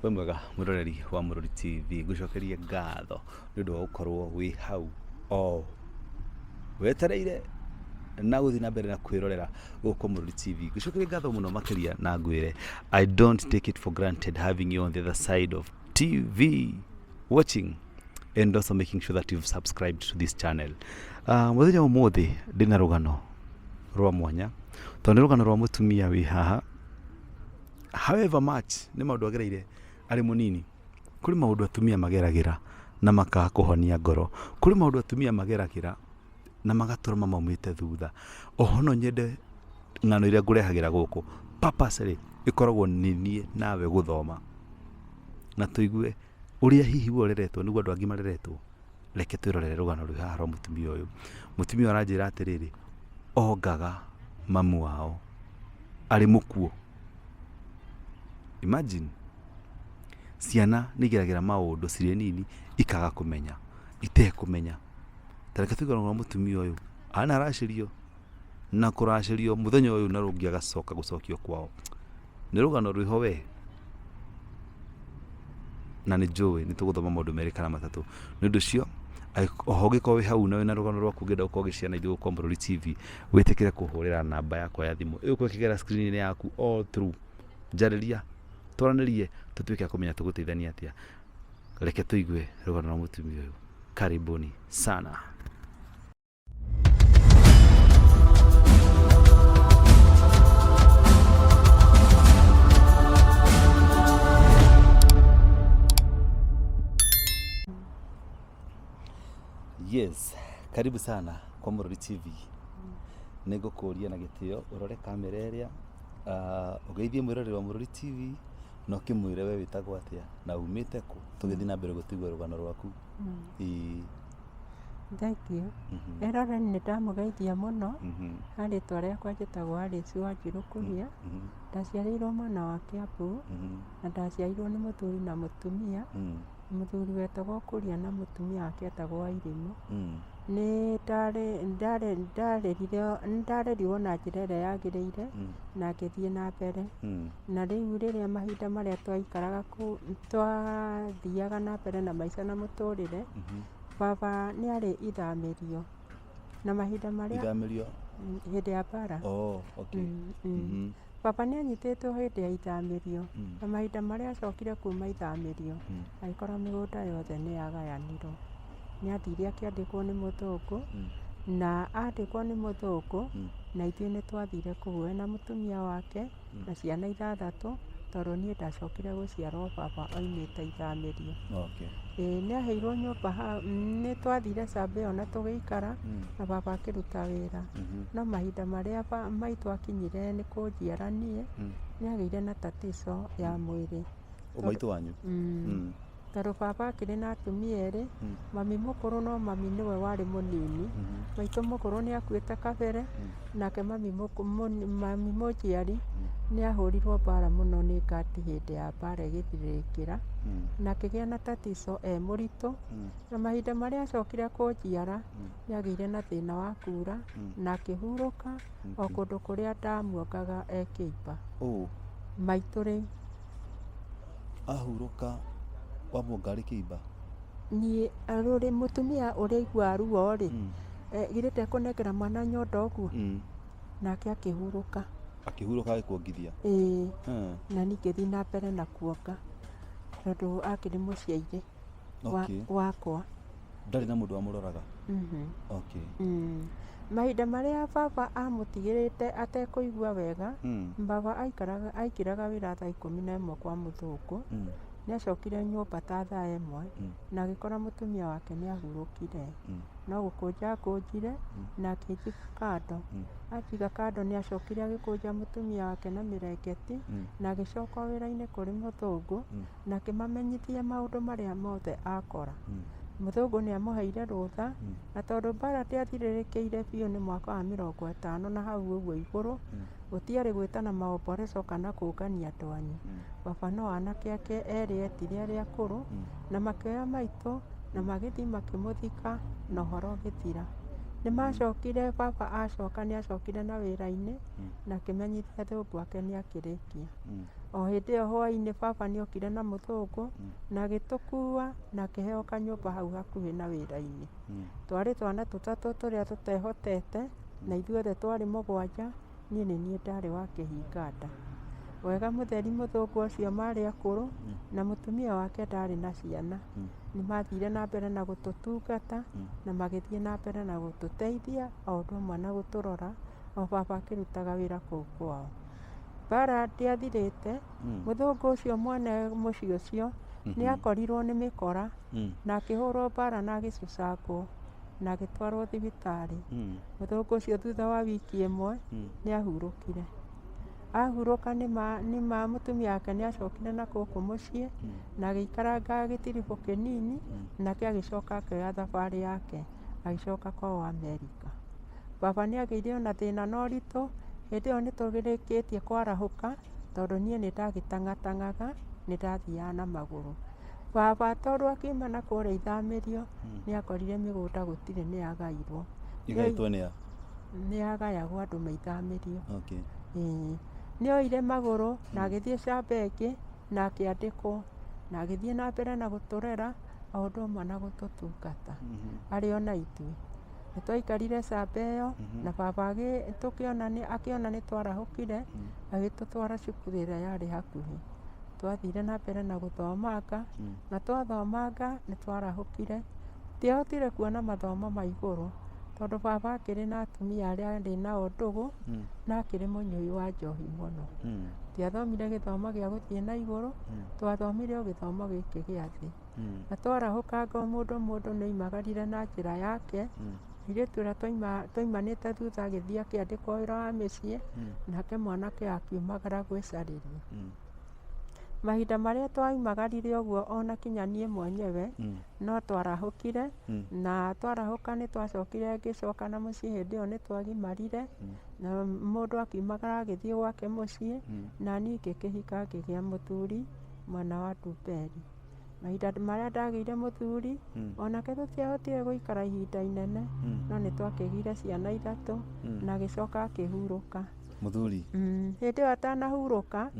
Wĩ mwega mwĩroreri wa Mũrori TV, ngũcokerie ngatho nĩ ũndũ wa gũkorwo wĩ hau o wetereire na gũthiĩ na mbere na kwĩrorera gũkũ Mũrori TV. Ngũcokerie ngatho mũno makĩria na ngwĩre I don't take it for granted having you on the other side of TV watching and also making sure that you've subscribed to this channel. Mũthenya ũmũthĩ ndĩna rũgano rwa mwanya tondũ nĩ rũgano rwa mũtumia wĩ haha. However much nĩ maũndũ agereire arĩ mũnini, kũrĩ maũndũ atumia mageragĩra na makaga kũhonia ngoro, kũrĩ maũndũ atumia mageragĩra na magatũra mamaumĩte thutha. Oho no nyende ng'ano iria ngũrehagĩra gũkũ purposely ĩkoragwo nĩ niĩ nawe gũthoma na tũigue ũrĩa hihi we ũreretwo nĩguo andũ angĩ mareretwo. Reke twĩrorere rũgano rwĩ haha rwa mũtumia ũyũ. Mũtumia ũyũ aranjĩra atĩrĩrĩ, ongaga mamu wao arĩ mũkuũ. Imagine, ciana nĩ igeragĩra maũndũ cirĩ nini ikaga kũmenya, itekũmenya. Ta reke tũigue rũgano rwa mũtumia ũyũ, anaracĩrio na kũracĩrio mũthenya ũyũ na rũngĩ agacoka gũcokio kwao. Nĩ rũgano rwĩho we, na nĩ njũĩ nĩ tũgũthoma maũndũ merĩ kana matatũ. Nĩ ũndũ ũcio, oho ũngĩkorwo wĩ hau na wĩna rũgano rwaku ũngĩenda gũkorwo ũgĩ share na ithuĩ gũkũ Mũrori TV, wĩtĩkĩre kũhũrĩra namba yakwa ya thimũ ĩgũkorwo ĩkĩgera screen -inĩ yaku all through. Njarĩria, twaranĩrie, tũtuĩke a kũmenya tũgũteithania atĩa. Reke tũigue rũgano rwa mũtumia ũyũ. Karibuni sana. Yes, karibu sana kwa Mũrori TV. Nĩ ngũkũria na gĩtĩo ũrore kamera ĩrĩa, ũgeithie mwĩroreri wa Mũrori TV na ũkĩmwĩre we wĩtagwo atĩa na umĩte kũ, tũgĩthiĩ na mbere gũtũigua rũgano rwaku. Ĩĩ. Thengiũ. Eroreri nĩ ndamũgeithia mũno, ha rĩtwa rĩakwa njĩtagwo Alice Wanjirũ Kuria, ndaciarĩirwo mwena wa Kiambu, na ndaciarirwo nĩ mũthuri na mũtumia, mũthuri wetagwo Kuria na mũtumia wake etagwo Wairimũ. Nĩ ndarerirwo na njĩra ĩrĩa yagĩrĩire na ngĩthiĩ na mbere. Na rĩu rĩrĩa mahinda marĩa twaikaraga kũu, twathiaga na mbere na maica na mũtũrĩre, baba nĩ arĩ ithamĩrio. Na mahinda marĩa Ithamĩrio? Hĩndĩ ya mbara. Oh, okay. Baba nĩ anyitĩtwo hĩndĩ ya ithamĩrio, na mahinda marĩa acokire kuma ithamĩrio, agĩkora mĩgũnda yothe nĩ yagayanirwo. Nĩ athire akĩandĩkwo nĩ mũthũngũ, na andĩkwo nĩ mũthũngũ, na ithuĩ nĩ twathire kũu we na mũtumia wake na ciana ithathatũ, tondũ niĩ ndacokire gũciarwo baba oimĩte ithamĩrio. Okay. Ĩĩ nĩ aheirwo nyũmba hau, nĩ twathire cambĩ ĩyo na tũgĩikara, na baba akĩruta wĩra. No mahinda marĩa maitũ akinyire nĩ kũnjiara niĩ, nĩ agĩire na tatizo ya mwĩrĩ. O maitũ wanyu? Tondũ baba akĩrĩ na atumia erĩ, mami mũkũrũ no mami nĩwe warĩ mũnini. Maitũ mũkũrũ nĩ akuĩte kabere, nake mami mũnjiari nĩ ahũrirwo mbara mũno nĩ ngati hĩndĩ ya mbara ĩgĩthirĩrĩkĩra, na akĩgĩa na tatizo e mũritũ, na mahinda marĩa acokire kũnjiara, nĩ agĩire na thĩna wa kura, na akĩhurũka o kũndũ kũrĩa ndamuongaga e kĩimba. Maitũ rĩu. Ahurũka wamuonga arĩ kĩimba? Niĩ rũrĩ mũtumia ũrĩa aiguaga ruo rĩ, githĩ ndekũnengera mwana nyondo ũguo? Nake akĩhurũka. Akĩhurũka agĩkuongithia? Ĩĩ. Na niĩ ngĩthiĩ na mbere na kuonga, tondũ akĩrĩ mũciairĩ wakwa. Ndarĩ na mũndũ wamũroraga? Okay. Mahinda marĩa baba amũtigĩrĩte atekũigua wega, baba aikaraga wĩra thaa 11 kwa mũthũngũ, nĩ acokire nyũmba ta thaa 1 na agĩkora mũtumia wake nĩ ahurũkire. No gũkũnja akũnjire na akĩnjiga kando. Anjiga kando nĩ acokire agĩkũnja mũtumia wake na mĩrengeti na agĩcoka wĩra-inĩ kũrĩ mũthũngũ na akĩmamenyithia maũndũ marĩa mothe akora. Mũthũngũ nĩ amũheire rũtha, na tondũ mbara ndĩathirĩrĩkĩire biũ nĩ mwaka wa 50 na hau ũguo igũrũ, gũtiarĩ gwĩtana maomboreco kana kũngania andũ anyu. Baba no anake ake erĩ etire arĩa akũrũ, na makĩoya maitũ na magĩthiĩ makĩmũthika na ũhoro ũgĩthira. Nĩ macokire, baba acoka nĩ acokire na wĩra-inĩ na akĩmenyithia athũngũ ake nĩ akĩrĩkia. O hĩndĩ ĩyo hwaĩ-inĩ baba nĩokire na mũthũngũ na agĩtũkua na akĩheo kanyũmba hau hakuhĩ na wĩra-inĩ. Twarĩ twana tũtatũ tũrĩa tũtehotete na ithuothe twarĩ 7, niĩ nĩ niĩ ndarĩ wa kĩhinga nda. Wega mũtheri mũthũngũ ũcio marĩ akũrũ na mũtumia wake ndarĩ na ciana. Nĩ mathire na mbere na gũtũtungata na magĩthiĩ na mbere na gũtũteithia o ũndũ ũmwe na gũtũrora o baba akĩrutaga wĩra kũu kwao. Mbara ndĩathirĩte, mũthũngũ ũcio mwene mũciĩ ũcio nĩ akorirwo nĩ mĩkora na akĩhũrwo mbara na agĩcucangwo na agĩtwarwo thibitarĩ. Mũthũngũ ũcio thutha wa wiki ĩmwe nĩ ahurũkire. Ahurũka nĩma mũtumia wake nĩ acokire na gũkũ mũciĩ na agĩikaranga gĩtiribũ kĩnini, nake agĩcoka akĩoya thabarĩ yake agĩcoka kwao Amerika. Baba nĩ agĩire ona thĩna na ũritũ, hĩndĩ ĩyo nĩ tũrĩkĩtie kwarahũka tondũ niĩ nĩ ndagĩtang'atang'aga, nĩ ndathiaga na magũrũ. Baba tondũ akiuma na kũrĩa ithamĩrio nĩ akorire mĩgũnda gũtirĩ nĩ yagairwo. Ĩgaĩtwo nĩ a? Nĩ yagayagwo andũ maithamĩrio. Okay. Ĩĩ. Nĩ oire magũrũ na agĩthiĩ camba ĩngĩ na akĩandĩkwo na agĩthiĩ na mbere na gũtũrera o ũndũ ũmwe na gũtũtungata arĩ ona ithuĩ. Nĩ twaikarire camba ĩyo na baba tũkĩona nĩ akĩona nĩ twarahũkire agĩtũtwara cukuru ĩrĩa yarĩ hakuhĩ. Twathire na mbere na gũthomanga na twathomanga nĩ twarahũkire. Ndiahotire kuona mathomo ma igũrũ tondũ baba akĩrĩ na atumia arĩa arĩ nao ndũgũ na akĩrĩ mũnyui wa njohi mũno. Ndiathomire gĩthomo gĩa gũthiĩ na igũrũ, twathomire o gĩthomo gĩkĩ gĩa thĩ. Na twarahũkanga o mũndũ mũndũ nĩ oimagarire na njĩra yake. Mũirĩtu ũrĩa twaimanĩte thutha agĩthiĩ akĩandĩkwo wĩra wa mĩciĩ, nake mwanake akiumagara gwĩcarĩria. Mahinda marĩa twaimagarire ũguo ona kinya niĩ mwenyewe no twarahũkire na twarahũka nĩ twacokire ngĩcoka na mũciĩ hĩndĩ ĩyo nĩ twagimarire na mũndũ akiumagara agĩthiĩ gwake mũciĩ na niĩ ngĩkĩhika ngĩgĩa mũthuri mwena wa Ndumberi. Mahinda marĩa ndagĩire mũthuri onake tũtiahotire gũikara ihinda inene no nĩ twakĩgĩire ciana 3 na agĩcoka akĩhurũka. Mũthuri? Hĩndĩ ĩyo atanahurũka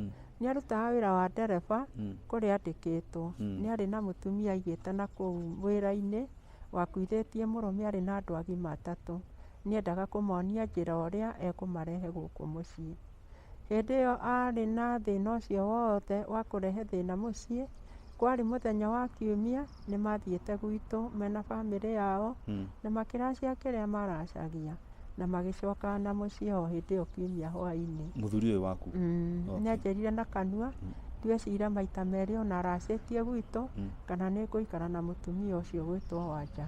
nĩ arutaga wĩra wa ndereba kũrĩa andĩkĩtwo. Nĩ arĩ na mũtumia aigĩte na kũu wĩra-inĩ wakuithĩtie mũrũme arĩ na andũ agima 3. Nĩ endaga kũmonia njĩra ũrĩa ekũmarehe gũkũ mũciĩ. Hĩndĩ ĩyo arĩ na thĩna ũcio wothe wa kũrehe thĩna mũciĩ, kwarĩ mũthenya wa kiumia nĩ mathiĩte gwitũ mena bamĩrĩ yao na makĩracia kĩrĩa maracagia na magĩcoka na mũciĩ o hĩndĩ ĩyo kiumia hwaĩ-inĩ. Mũthuri ũyũ waku? Nĩ anjĩrire na kanua ndweciria maita merĩ ona aracĩtie gwitũ kana nĩ ngũikara na mũtumia ũcio gwĩtwo Wanja.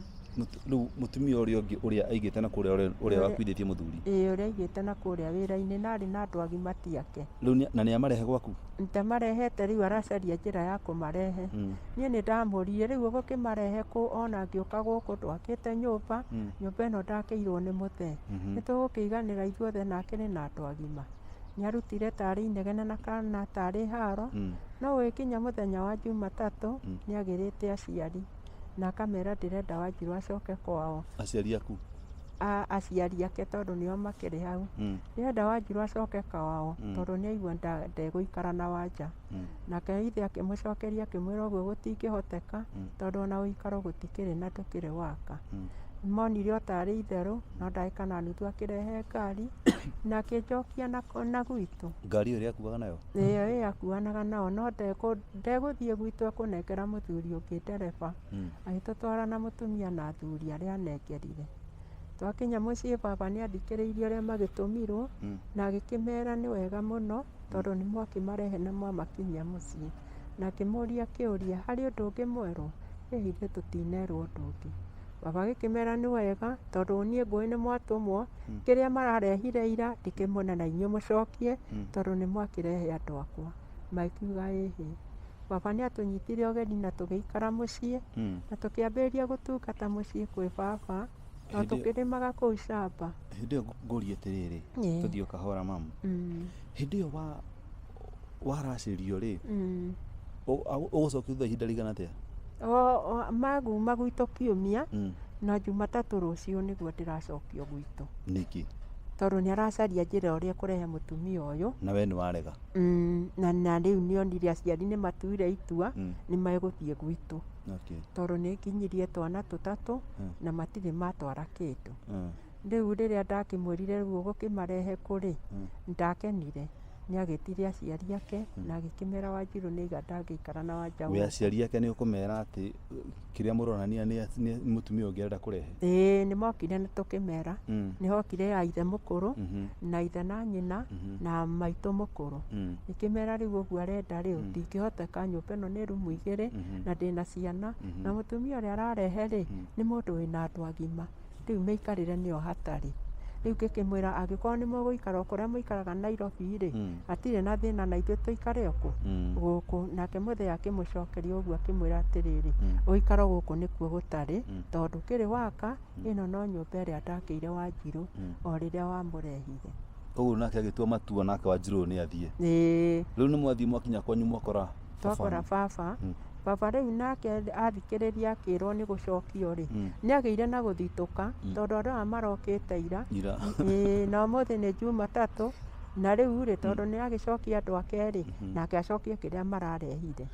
Rĩu mũtumia ũrĩa ũngĩ ũrĩa aigĩte na kũrĩa ũrĩa wakuithĩtie mũthuri? Ĩĩ, ũrĩa aigĩte na kũrĩa wĩra-inĩ na arĩ na andũ agima ti ake. Rĩu na nĩ amarehe gwaku? Ndamarehete rĩu aracaria njĩra ya kũmarehe. Niĩ nĩ ndamũririe rĩu ũgũkĩmarehe kũ ona ngĩũka gũkũ ndwakĩte nyũmba, nyũmba ĩno ndakĩirwo nĩ mũthee. Nĩ tũgũkĩiganĩra ithuothe na akĩrĩ na andũ agima. Nĩ arutire tarĩ inegene na kana tarĩ haro, no gũgĩkinya mũthenya wa Jumatatũ nĩ agĩrĩte aciari na akamera ndĩrenda Wanjirũ acoke kwao. Aciari aku? Aciari ake tondũ nĩo makĩrĩ hau. Ndĩrenda Wanjirũ acoke kwao tondũ nĩ aigua ndegũikara na Wanja. Nake ithe akĩmũcokeria akĩmwĩra ũguo gũtingĩhoteka tondũ ona ũikaro gũtikĩrĩ na ndũkĩrĩ waka. Monire o tarĩ itherũ no ndagĩka na nuthu akĩrehe ngari na akĩnjokia na gwitũ. Ngari ĩyo ĩrĩa akuaga nayo? Ĩyo ĩyo akuanaga nao no ndegũthiĩ gwitũ ekũnengera mũthuri ũngĩ ndereba. Agĩtũtwara na mũtumia na athuri arĩa anengerire. Twakinya mũciĩ baba nĩ athikĩrĩirie ũrĩa magĩtũmirwo na agĩkĩmera nĩ wega mũno tondũ nĩ mwakĩmarehe na mwamakinyia mũciĩ. Na akĩmũria kĩũria harĩ ũndũ ũngĩ mwerũ? Ĩ ithuĩ tũtinerwo ũndũ ũngĩ. Baba agĩkĩmera nĩ wega tondũ niĩ ngũĩ nĩ mwatũmwo kĩrĩa mararehire ira ndikĩmũne na inyuĩ mũcokie tondũ nĩ mwakĩrehe andũ akwa. Magĩkiuga ĩhĩ. Baba nĩ atũnyitire ũgeni na tũgĩikara mũciĩ na tũkĩambĩrĩria gũtungata mũciĩ kwĩ baba no tũkĩrĩmaga kũu camba. Hĩndĩ ĩyo ngũrie atĩrĩrĩ, tũthiĩ o kahora mamu. Hĩndĩ ĩyo waracĩrio rĩ, ũgũcokio thutha ihinda rĩigana atĩa? Maguma gwitũ kiumia na Jumatatũ rũciũ nĩguo ndĩracokio gwitũ. Nĩkĩ? Tondũ nĩ aracaria njĩra ũrĩa ekũrehe mũtumia ũyũ. Na we nĩ warega. Na rĩu nĩonire aciari nĩ matuire itua, nĩ megũthiĩ gwitũ. Tondũ nĩ nginyirie twana tũtatũ na matirĩ matwara kĩndũ. Rĩu rĩrĩa ndakĩmwĩrire rĩu ũgũkĩmarehe kũrĩ, ndakenire. Nĩ agĩtire aciari ake na agĩkĩmera Wanjirũ nĩ aiga ndangĩikara na Wanja We gũkũ. Aciari ake nĩ ũkũmera atĩ kĩrĩa mũronania nĩ mũtumia ũngĩ arenda kũrehe? Ĩĩ, nĩ mokire na tũkĩmera. Nĩ hokire ya ithe mũkũrũ na ithe na nyina na maitũ mũkũrũ. Ngĩkĩmera rĩu ũguo arenda rĩu ndingĩhoteka, nyũmba ĩno nĩ rumu igĩrĩ na ndĩna ciana na mũtumia ũrĩa ararehe rĩ nĩ mũndũ wĩna andũ agima, rĩu mĩikarĩre nĩyo hatarĩ. Rĩu ngĩkĩmwĩra angĩkorwo nĩ mũgũikara o kũrĩa mũikaraga Nairobi rĩ, hatirĩ na thĩna na ithuĩ tũikare o kũ gũkũ. Nake mũthee akĩmũcokeria ũguo akĩmwĩra atĩrĩrĩ, ũikaro gũkũ nĩkuo gũtarĩ, tondũ kĩrĩ waka ĩno no nyũmba ĩrĩa ndakĩire Wanjirũ o rĩrĩa wamũrehire. Koguo nake agĩtua matua nake Wanjirũ nĩ athiĩ. Ĩĩ. Rĩu nĩ mwathiĩ mwakinya kwanyu mwakora baba Twakora wanyu? Baba. Baba rĩu nake athikĩrĩria akĩrwo nĩ gũcokio rĩ, nĩ agĩire na gũthitũka tondũ andũ aya marokĩte ira. Ira. Ĩĩ, na ũmũthĩ nĩ Jumatatũ na rĩu rĩ, tondũ nĩ agĩcokia andũ ake rĩ, nake acokie kĩrĩa mararehire.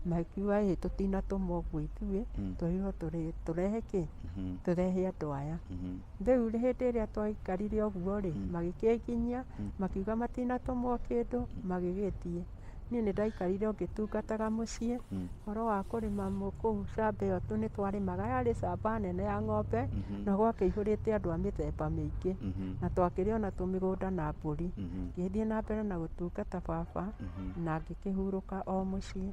Makiuga ĩ tũtinatũmwo ũguo ithuĩ, twerirwo tũrehe kĩ? Tũrehe andũ aya. Rĩu hĩndĩ ĩrĩa twaikarire ũguo rĩ, magĩkĩnginyia, makiuga matinatũmwo kĩndũ, magĩgĩthiĩ. Niĩ nĩ ndaikarire o ngĩtungataga mũciĩ, ũhoro wa kũrĩma kũu camba ĩyo tu nĩ twarĩmaga, yarĩ camba nene ya ng'ombe, na gwakĩihũrĩte andũ a mĩthemba mĩingĩ, na twakĩrĩ ona tũmĩgũnda na mbũri. Ngĩthiĩ na mbere na gũtungata baba, na ngĩkĩhurũka o mũciĩ.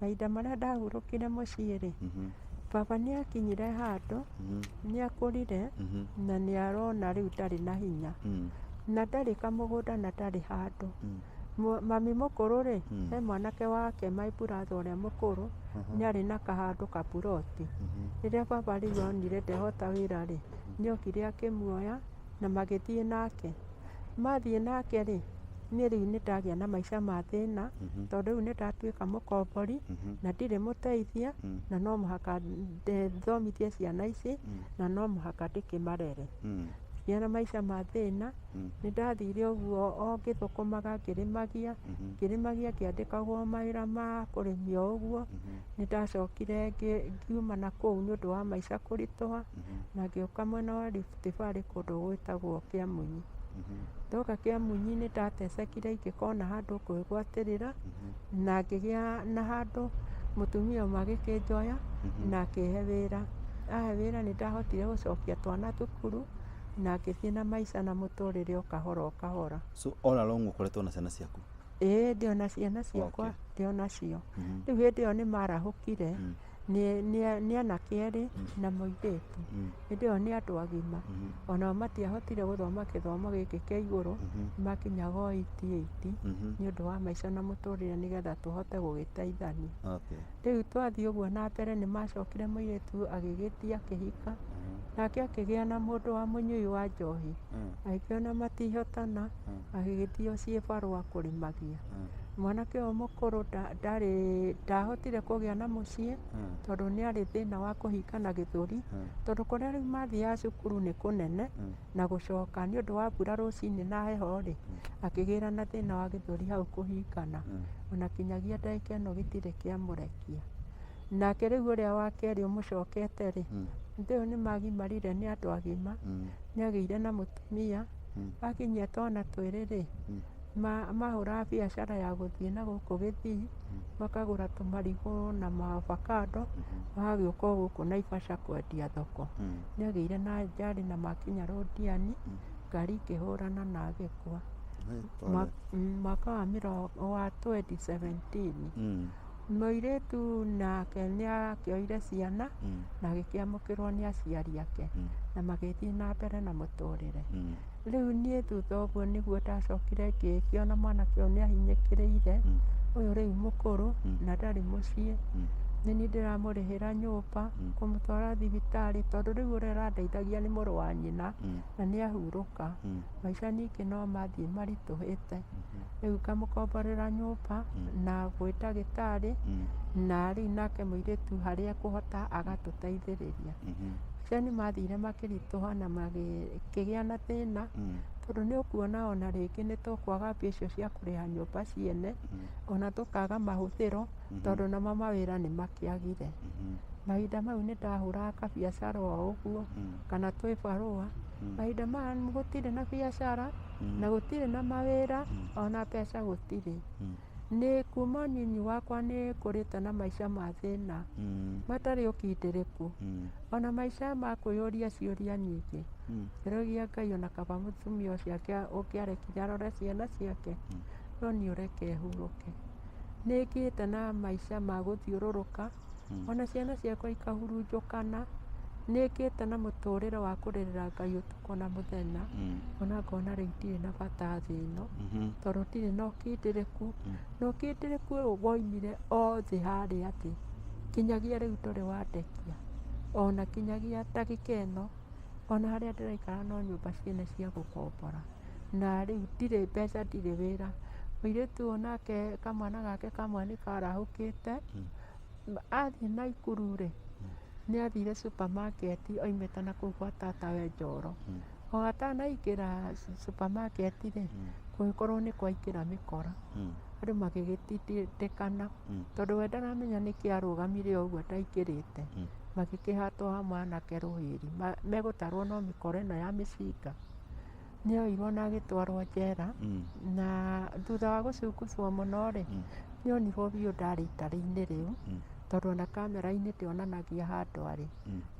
Mahinda marĩa ndahurũkire mũciĩ rĩ, baba nĩ akinyire handũ, nĩ akũrire, na nĩ arona rĩu ndarĩ na hinya, na ndarĩ kamũgũnda na ndarĩ handũ. Mami mũkũrũ rĩ, he mwanake wake my brother ũrĩa mũkũrũ, nĩ arĩ na kahandũ kaburoti. Rĩrĩa baba rĩu onire ndehota wĩra rĩ, nĩ okire akĩmuoya na magĩthiĩ nake. Mathiĩ nake rĩ, niĩ rĩu nĩ ndagĩa na maica ma thĩna, tondũ rĩu nĩ ndatuĩka mũkombori na ndirĩ mũteithia, na no mũhaka thomithie ciana ici na no mũhaka ndĩkĩmarere. Ngĩgĩa na maica ma thĩna, nĩ ndathire ũguo o ngĩthũkũmaga ngĩrĩmagia, ngĩrĩmagia ngĩandĩkagwo mawĩra ma kũrĩmia o ũguo. Nĩ ndacokire ngiuma na kũu nĩ ũndũ wa maica kũritũha, na ngĩũka mwena wa Rift Valley kũndũ gwĩtagwo Kĩamunyi. Ndoka Kĩamunyi nĩ ndatecekire ingĩkona handũ kwĩgwatĩrĩra, na ngĩgĩa na handũ mũtumia ũmwe agĩkĩnjoya na akĩhe wĩra. Ahe wĩra nĩ ndahotire gũcokia twana thukuru na ngĩthiĩ na maica na mũtũrĩre o kahora o kahora. So all along ũkoretwo na ciana ciaku? Ĩĩ, ndĩ ona ciana ciakwa, ndĩ onacio. Rĩu hĩndĩ ĩyo nĩ marahũkire, nĩ anake erĩ na mũirĩtu. Hĩndĩ ĩyo nĩ andũ agima. Onao matiahotire gũthoma gĩthomo gĩkĩ kĩa igũrũ, makinyaga o eight eight nĩ ũndũ wa maica na mũtũrĩre nĩgetha tũhote gũgĩteithania. Rĩu twathiĩ ũguo na mbere nĩ macokire mũirĩtu agĩgĩthiĩ akĩhika, nake akĩgĩa na mũndũ wa mũnyui wa njohi, agĩkĩona matihotana, agĩgĩthiĩ o ciĩbarũa kũrĩmagia. Mwanake ũyũ mũkũrũ ndarĩ ndahotire kũgĩa na mũciĩ, tondũ nĩ arĩ thĩna wa kũhingana gĩthũri, tondũ kũrĩa rĩu mathiaga cukuru nĩ kũnene, na gũcoka nĩ ũndũ wa mbura rũcinĩ na heho rĩ, akĩgĩra na thĩna wa gĩthũri hau kũhingana, ona kinyagia ndagĩka ĩno gĩtirĩ kĩamũrekia. Nake rĩu ũrĩa wa kerĩ ũmũcokete rĩ, hĩndĩ ĩyo nĩ magimarire nĩ andũ agima, nĩ agĩire na mũtumia, akinyia twana twĩrĩ rĩ, mahũraga biacara ya gũthiĩ na gũkũ gĩthii, makagũra tũmarigũ na maavocado, magagĩũka o gũkũ Naivasha kwendia thoko. Nĩ agĩire na anjari na makinya Londiani, ngari ikĩhũrana na agĩkua. Mwaka wa mĩrongo wa 2017. Mũirĩtu nake nĩ akĩoire ciana na agĩkĩamũkĩrwo nĩ aciari ake na magĩthiĩ na mbere na mũtũrĩre. Rĩu niĩ thutha ũguo nĩguo ndacokire ngĩkĩona mwanake ũyũ nĩ ahinyĩkĩrĩire, ũyũ rĩu mũkũrũ na ndarĩ mũciĩ. Nĩ niĩ ndĩramũrĩhĩra nyũmba, kũmũtwara thibitarĩ, tondũ rĩu ũrĩa ũrandeithagia nĩ mũrũ wa nyina na nĩ ahurũka. Maica ningĩ no mathiĩ maritũhĩte. Rĩu ngamũkomborera nyũmba na gwĩ ndagĩtarĩ. Na rĩu nake mũirĩtu harĩa ekũhota agatũteithĩrĩria. Maica nĩ mathire makĩritũha na magĩkĩgĩa na thĩna, tondũ nĩ ũkuona ona rĩngĩ nĩ tũkwaga mbia icio cia kũrĩha nyũmba ciene, ona tũkaga mahũthĩro, tondũ namo mawĩra nĩ makĩagire. Mahinda mau nĩ ndahũraga kabiacara o ũguo, kana twĩbarũa. Mahinda maya gũtirĩ na biacara, na gũtirĩ na mawĩra, ona mbeca gũtirĩ. Nĩ kuma ũnyinyi wakwa nĩ ngũrĩte na maica ma thĩna, matarĩ ũkindĩrĩku, ona maica ma kwĩyũria ciũria nyingĩ. Ngĩroria Ngai ona kaba mũtumia ũcio ũngĩarekire arore ciana ciake, no niĩ ũreke hurũke. Nĩ ngĩte na maica ma gũthiũrũrũka, ona ciana ciakwa ikahurunjũkana. Nĩ ngĩte na mũtũrĩre wa kũrĩrĩra Ngai ũtukũ na mũthenya, ona ngona rĩu ndirĩ na bata thĩ ĩno, tondũ ndirĩ na ũkindĩrĩku, na ũkindĩrĩku ũyũ woimire o thĩ harĩa thĩ, kinyagia rĩu ndũrĩ wandekia, ona kinyagia ndagĩka ĩno, ona harĩa ndĩraikara no nyũmba ciene cia gũkombora, na rĩu ndirĩ mbeca ndirĩ wĩra. Mũirĩtu ũyũ nake kamwana gake kamwe nĩ karahũkĩte, athiĩ Naikuru rĩ, nĩ athire supermarket oimĩte na kũu gwa tatawe Njoro. O atanaingĩra supermarket rĩ, gũgĩkorwo nĩ kwaingĩra mĩkora. Andũ magĩgĩtindĩkana, tondũ we ndaramenya nĩkĩ arũgamire o ũguo ataingĩrĩte. Magĩkĩhatwo hamwe anake rũhĩri, megũtarwo no mĩkora ĩno ya mĩcinga. Nĩ oirwo na agĩtwarwo njera, na thutha wa gũcunguzwo mũno rĩ, nĩ onirwo biũ ndarĩ itarĩ-inĩ rĩu, tondũ ona kamera-inĩ ndĩonanagia handũ arĩ.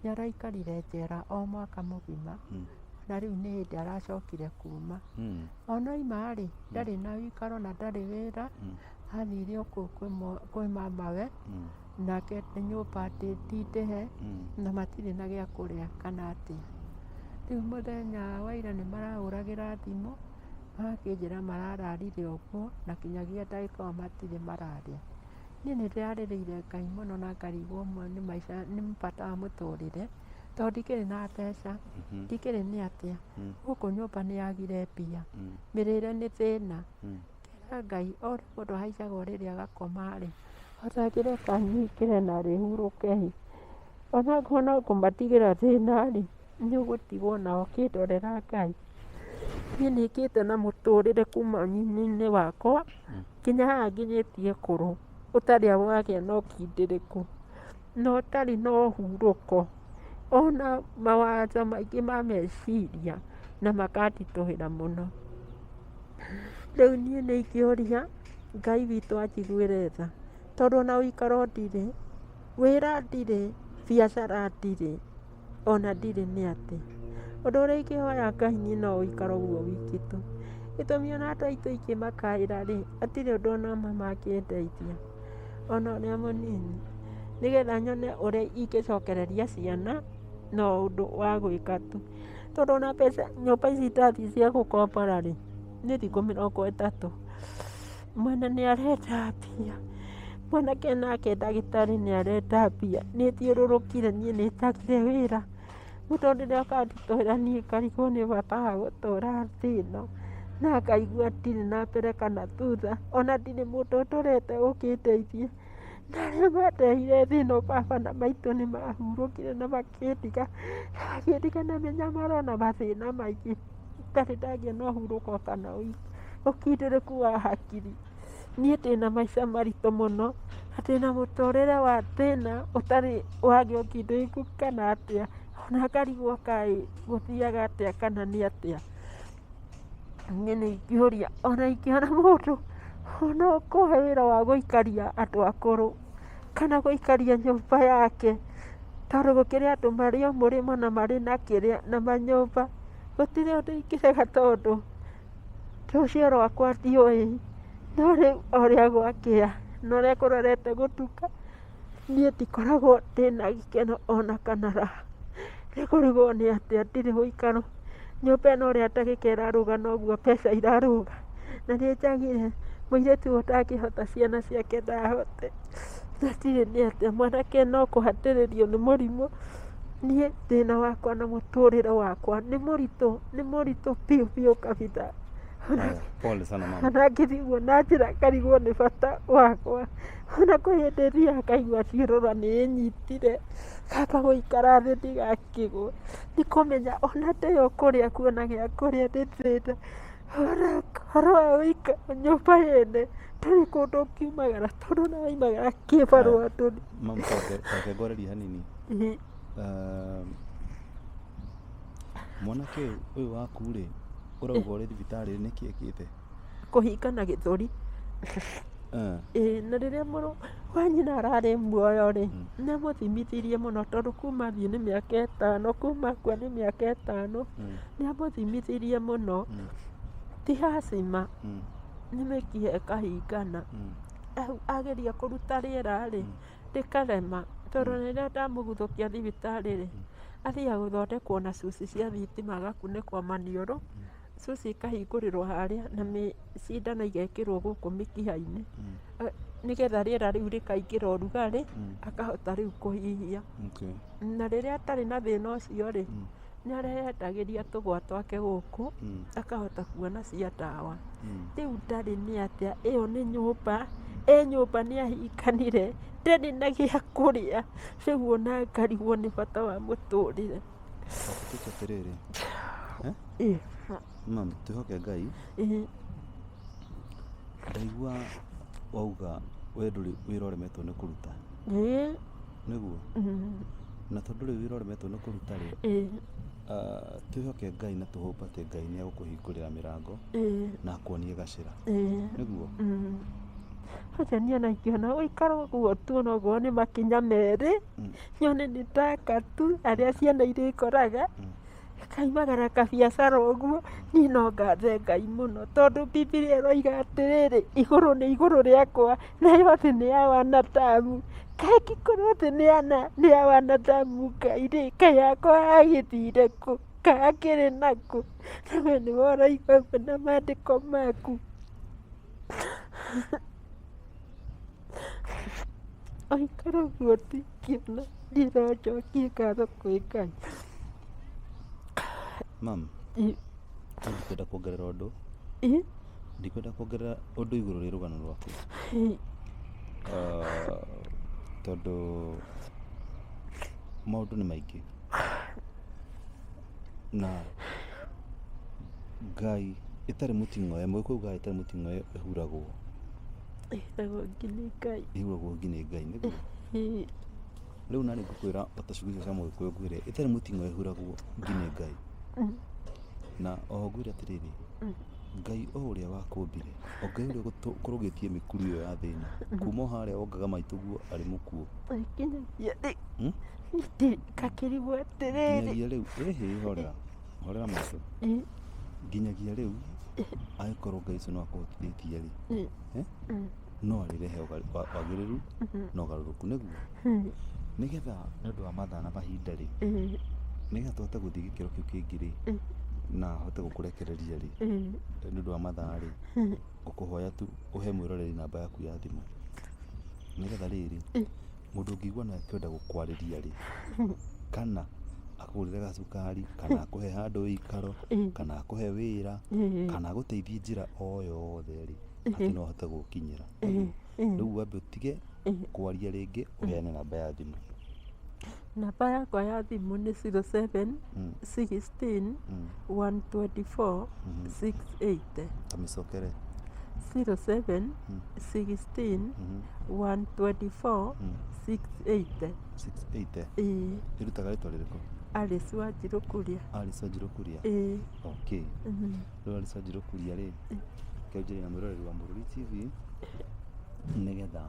Nĩ araikarire njera o mwaka mũgima, na rĩu nĩ hĩndĩ aracokire kuma. Ona oima rĩ, ndarĩ na ũikaro na ndarĩ wĩra, athire o kũu kwĩ mamawe, nake nyũmba ti ndĩhe, na matirĩ na gĩa kũrĩa kana atĩa. Rĩu mũthenya wa ira nĩ marahũragĩra thimũ, magakĩnjĩra marararire ũguo, na kinyagia ndagĩka ĩyo matirĩ mararĩa. Niĩ nĩ ndĩrarĩrĩire Ngai mũno na ngarigwo nĩ maica, nĩ bata wa mũtũrĩre, tondũ ndikĩrĩ na mbeca, ndikĩrĩ nĩ atĩa. Gũkũ nyũmba nĩ yagire mbia, mĩrĩre nĩ thĩna. Ngera Ngai o ũrĩa mũndũ ahaicaga ũrĩrĩ agakoma rĩ, ũtangĩreka nyingĩre narĩ hurũke ĩ, ona akorwo no kũmatigĩra thĩna rĩ, nĩ ũgũtigwo nao ũkĩndorera Ngai. Niĩ nĩ ngĩte na mũtũrĩre kuma ũnyinyi-inĩ wakwa, nginya haha nginyĩtie kũrũ, ũtarĩ wagĩa na ũkindĩrĩku, na ũtarĩ na ũhurũko, ona mawazo maingĩ ma meciria, na makanditũhĩra mũno. Rĩu niĩ nĩ ingĩũria Ngai witũ anjiguĩre tha, tondũ ona ũikaro ndirĩ, wĩra ndirĩ, biacara ndirĩ, ona ndirĩ nĩ atĩa. Ũndũ ũrĩa ingĩhoya Ngai niĩ no ũikaro ũguo wiki tu. Gĩtũmi ona andũ aitũ ingĩmakaĩra rĩ, hatirĩ ũndũ ona ũmwe mangĩndeithia, ona ũrĩa mũnini, nĩgetha nyone ũrĩa ingĩcokereria ciana, no ũndũ wa gwĩka tu. Tondũ ona mbeca nyũmba ici ndathiĩ cia gũkombora rĩ, nĩ thikũ 30. Mwene nĩ arenda mbia, mwanake nake ndagĩtarĩ nĩ arenda mbia. Nĩ thiũrũrũkire niĩ nĩ njagire wĩra, mũtũrĩre ũkanditũhĩra niĩ ngarigwo nĩ bata wa gũtũra thĩ ĩno, na ngaigua ndirĩ na mbere kana thutha, ona ndirĩ mũndũ ndorete ũkĩndeithia. Na arĩa mandehire thĩ ĩno baba na maitũ nĩ mahurũkire na makĩndiga, na makĩndiga na mĩnyamaro na mathĩna maingĩ, itarĩ ndagĩa na ũhurũko kana ũkindĩrĩku wa hakiri. Niĩ ndĩna maica maritũ mũno, na ndĩna mũtũrĩre wa thĩna ũtarĩ wagĩa ũkindĩrĩku kana atĩa, ona ngarigwo kaĩ gũthiaga atĩa kana nĩ atĩa. Niĩ nĩ ingĩũria ona ingĩona mũndũ ona ũkũhe wĩra wa gũikaria andũ akũrũ, kana gũikaria nyũmba yake, tondũ gũkĩrĩ andũ marĩ o mũrĩmo na marĩ na kĩrĩa na manyũmba, gũtirĩ ũndũ ingĩrega tondũ rũciũ rwakwa ndiũĩ, no rĩu o ũrĩa gwakĩa na ũrĩa kũrorete gũtuka, niĩ ndikoragwo ndĩna gĩkeno ona kana raha. Nĩ kũrigwo nĩ atĩa ndirĩ ũikaro, nyũmba ĩno ũrĩa ndagĩka ĩrarũga noguo mbeca irarũga, na nĩ njagire mũirĩtu ũyũ ndangĩhota ciana ciake ndahote, na ndirĩ nĩ atĩa mwanake no kũhatĩrĩrio nĩ mũrimũ. Niĩ thĩna wakwa na mũtũrĩre wakwa nĩ mũritũ, nĩ mũritũ biũ biũ kabisa. Haya, pole sana mama. Ona ngĩthiĩ ũguo na njĩra ngarigwo nĩ bata wakwa. Ona kwĩ hĩndĩ thiaga ngaigua thiũrũra nĩ ĩnyitire, ngamba gũikara thĩ ndigakĩgwe. Nĩ kũmenya ona ndĩo kũrĩa kuona gĩa kũrĩa nĩ thĩna. Ona ũhoro wa gũikara nyũmba yene ndũrĩ kũndũ ũngiumagara tondũ ona waumagara kĩbarũa ndũrĩ. Mama, reke ngwarĩrie hanini. Mwanake ũyũ waku rĩ, ũrauga ũrĩ thibitarĩ nĩkĩ ekĩte? Kũhingana gĩthũri. Ĩĩ na rĩrĩa mũrũ wa nyina ararĩ muoyo rĩ, nĩ amũthimithirie mũno tondũ kuma athiĩ nĩ mĩaka 5, kuma akua nĩ mĩaka 5, nĩ amũthimithirie mũno. Ti hacima, nĩ mĩkiha ĩkahingana. Ageria kũruta rĩera rĩ, rĩkarema tondũ rĩrĩa ndamũguthũkia thibitarĩ rĩ, athiaga gũthondekwo na cuci cia thitima agakunĩkwo maniũrũ, cuci ikahingũrĩrwo harĩa na cindano igekĩrwo gũkũ mĩkiha-inĩ, nĩgetha rĩera rĩu rĩkaingĩra ũrugarĩ, akahota rĩu kũhihia. Na rĩrĩa atarĩ na thĩna ũcio rĩ, nĩ areyendagĩria tũgwa twake gũkũ, akahota kuona cia ndawa. Rĩu ndarĩ nĩ atĩa, ĩyo nĩ nyũmba, ĩ nyũmba nĩ ahinganire, ndarĩ na gĩa kũrĩa, rĩu ona ngarigwo nĩ bata wa mũtũrĩre. Twĩke atĩrĩrĩ, Mam, twĩhoke Ngai. Ndaigua wauga we ndũrĩ wĩra ũremetwo nĩ kũruta. Nĩguo? Na tondũ ndũrĩ wĩra ũremetwo nĩ kũruta rĩ, twĩhoke Ngai na tũhope atĩ Ngai nĩ egũkũhingũrĩra mĩrango na akuonie gacĩra. Nĩguo? Aca niĩ ona ingĩona gũikara ũguo tu ona okorwo nĩ makinya merĩ, nyone nĩ ndaka tu harĩa ciana irĩkoraga, kaimagara kabiacara ũguo, niĩ no ngathe Ngai mũno tondũ Bibilia ĩroiga atĩrĩrĩ, igũrũ nĩ igũrũ rĩakwa, nayo thĩ nĩ ya wanadamu. Kaĩ angĩkorwo thĩ nĩ ya wanadamu Ngai rĩ, kaĩ yakwa yagĩthire kũ? Kaĩ akĩrĩ nakũ? Na we nĩwe ũroiga ũguo na maandĩko maku. Ũikara ũguo ndingĩona, niĩ no njokie ngatho kwĩ Ngai. Mam, ndikwenda kuongerera ũndũ. Ndikwenda kuongerera ũndũ igũrũ rĩa rũgano rwaku. Tondũ maũndũ nĩ maingĩ. Na Ngai ĩtarĩ mũting'oe, mũgĩkũyũ ugaga ĩtarĩ mũting'oe ĩhuragwo. Ĩhuragwo ngi nĩ Ngai. Ĩhuragwo ngi nĩ Ngai, nĩguo? Rĩu nani ngũkwĩra ota ciugo icio cia mũgĩkũyũ ngwĩre ĩtarĩ mũting'oe ĩhuragwo ngi nĩ Ngai. Na oho ngwĩre atĩrĩrĩ, Ngai o ũrĩa wakũmbire, o Ngai ũrĩa ũkũrũgĩtie mĩkuru ĩyo ya thĩna, kuma o harĩa wongaga maitũguo arĩ mũkuũ. Nginyagia rĩ, ngakĩrigwo atĩrĩrĩ. Nginyagia rĩu, ĩhĩ horera, horera maitũ. Nginyagia rĩu, angĩkorwo Ngai ũcio no akũhotithĩtie rĩ, no arĩrehe wagĩrĩru na ũgarũrũku, nĩguo? Nĩgetha nĩ ũndũ wa mathaa na mahinda rĩ, nĩgetha tũhote gũthiĩ gĩkĩro kĩu kĩngĩ rĩ, na hote gũkũrekereria rĩ, nĩ ũndũ wa mathaa rĩ, ngũkũhoya tu ũhe mwĩroreri namba yaku ya thimũ. Nĩgetha rĩrĩ, mũndũ ũngĩigua no akĩenda gũkwarĩria rĩ, kana akũgũrĩre gacukari, kana akũhe handũ ũikaro, kana akũhe wĩra, kana agũteithie njĩra o yothe rĩ, atĩ no ahote gũgũkinyĩra. Rĩu wambe ũtige kwaria rĩngĩ, ũheane namba ya thimũ. Namba yakwa ya thimũ nĩ 07 16 124 680. Kamĩcokere. 07 16 124 680. 680. Ĩĩ. Ĩrutaga rĩtwa rĩrĩkũ? Alice Wanjirũ Kuria. Alice Wanjirũ Kuria. Ĩĩ. Okay. Rĩu Alice Wanjirũ Kuria rĩ, kĩanjĩrĩria na mwĩroreri wa Mũrũri TV nĩgetha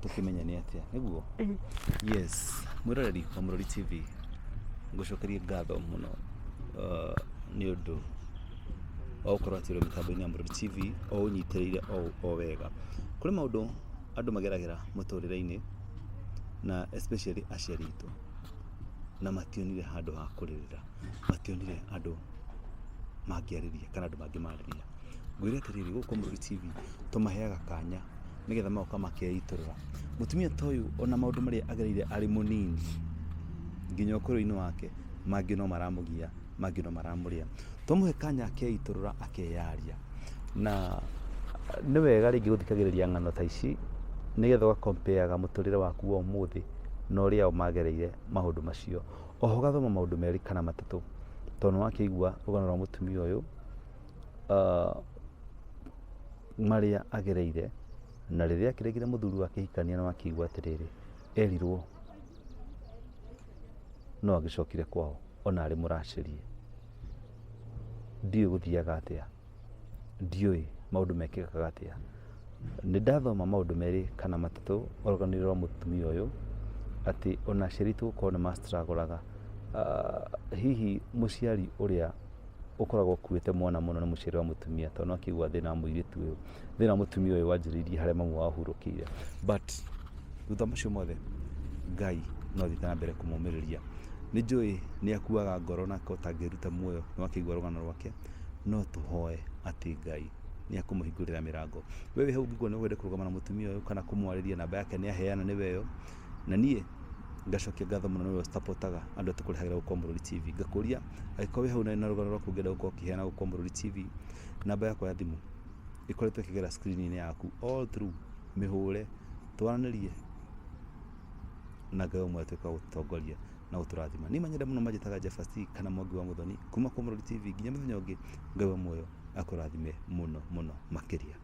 tũkĩmenye nĩ atĩa, nĩguo? Yes, mwĩroreri wa Mũrũri TV, ngũcokerie ngatho mũno nĩ ũndũ wa gũkorwo atĩ ũrĩ mĩtambo-inĩ ya Mũrũri TV o ũnyitĩrĩire o wega. Kũrĩ maũndũ andũ mageragĩra mũtũrĩre-inĩ na especially aciari aitũ, na mationire handũ ha kũrĩrĩra, mationire andũ mangĩarĩria kana andũ mangĩmarĩria. Ngwĩre atĩrĩrĩ, gũkũ Mũrũri TV tũmaheaga kanya nĩgetha magoka makeitũrũra. Mũtumia ta ũyũ ona maũndũ marĩa agereire arĩ mũnini nginya ũkũrũ-inĩ wake, mangĩ no maramũgia, mangĩ no maramũrĩa. Twamũhe kanya akeitũrũra, akeyaria. Na nĩ wega rĩngĩ gũthikagĩrĩria ng'ano ta ici nĩgetha ũgakompeaga mũtũrĩre waku wa ũmũthĩ na ũrĩa o magereire maũndũ macio. Oho ũgathoma maũndũ merĩ kana matatũ, tondũ nĩ wakĩigua rũgano rwa mũtumia ũyũ, marĩa agereire, na rĩrĩa akĩregire mũthuri wake hikania, nĩ wakĩigua atĩrĩrĩ, erirwo no agĩcokire kwao ona arĩ mũracĩrie. Ndiũĩ gũthiaga atĩa, ndiũĩ maũndũ mekĩkaga atĩa. Nĩ ndathoma maũndũ merĩ kana matatũ rũgano-inĩ rwa mũtumia ũyũ, atĩ ona aciari aitũ gũkorwo nĩ ma-struggle-aga. Hihi mũciari ũrĩa ũkoragwo ũkuĩte mwana mũno nĩ mũciari wa mũtumia, tondũ no akĩigua thĩna wa mũirĩtu ũyũ, thĩna wa mũtumia ũyũ wanjĩrĩirie harĩa mamu wao ahurũkĩire. But thutha macio mothe, Ngai no athiĩte na mbere kũmũmĩrĩria. Nĩ njũĩ nĩ akuaga ngoro na ũtangĩruta muoyo, nĩ wakĩigua rũgano rwake, no tũhoe atĩ Ngai nĩ akũmũhingũrĩra mĩrango. We wĩ hau ũngĩkorwo nĩ ũkwenda kũrũgama na mũtumia ũyũ kana kũmwarĩria, namba yake nĩ aheana nĩwe ĩyo. Na niĩ ngacokia ngatho mũno nĩ ũrĩa ũcapotaga andũ tũkũrehagĩra gũkũ Mũrũri TV. Ngakũria angĩkorwo wĩ hau na rũgano rwaku ũngĩenda gũkorwo ũkĩheana gũkũ Mũrũri TV, namba yakwa ya thimũ ĩkoretwo ĩkĩgera screen-inĩ yaku all through, mĩhũre, twaranĩrie na Ngai ũmwe atuĩke wa gũtũtongoria na gũtũrathima. Niĩ manyenda mũno manjĩtaga Jeffers kana Mwangi wa Mũthoni kuma kwa Mũrũri TV nginya mũthenya ũngĩ, Ngai wa muoyo akũrathime mũno mũno makĩria.